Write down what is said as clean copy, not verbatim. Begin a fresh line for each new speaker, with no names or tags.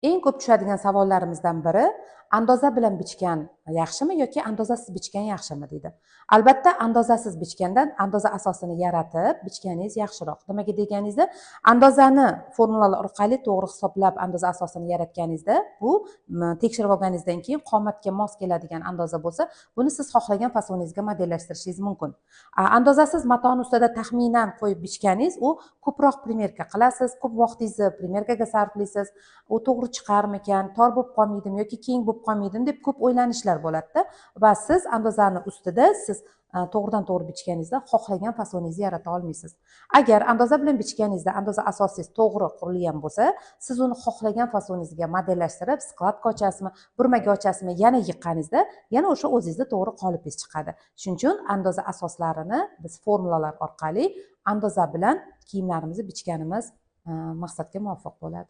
Eng ko'p tushadigan savollarimizdan biri: andoza bilan bichgan yaxshimi yoki andozasiz bichgan yaxshimi, deydi. Albatta, andozasiz bichgandan andoza asosini yaratib bichganingiz yaxshiroq. Nimaga deganingizda, andozani formulalar orqali to'g'ri hisoblab, andoza asosini yaratganingizda, bu tekshirib olganingizdan keyin qomatga mos keladigan andoza bo'lsa, buni siz xohlagan fasoningizga modellashtirishingiz mumkin. Andozasiz matoni ustida taxminan qo'yib bichganingiz, u ko'proq примерка qilasiz, ko'p vaqtingizni примерка ga sarflaysiz. U to'g'ri chiqarmikan, tor bo'lib qolmaydimi yoki keng bo'lib qolmaydimi deb ko'p o'ylanishlar bo'ladida. Va siz andozani ustida siz to'g'ridan to'g'ri bichganingizda xohlagan fasoningizni yarata olmaysiz. Agar andoza bilan bichganingizda andoza asosingiz to'g'ri qurilgan bo'lsa, siz uni xohlagan fasoningizga modellashtirib, складка ochasizmi, burmaga ochasizmi, yana yiqqaningizda yana o'sha o'zingizni to'g'ri qolipingiz chiqadi. Shuning uchun andoza asoslarini biz formulalar orqali andoza bilan kiyimlarimizni bichganimiz maqsadga muvofiq bo'ladi.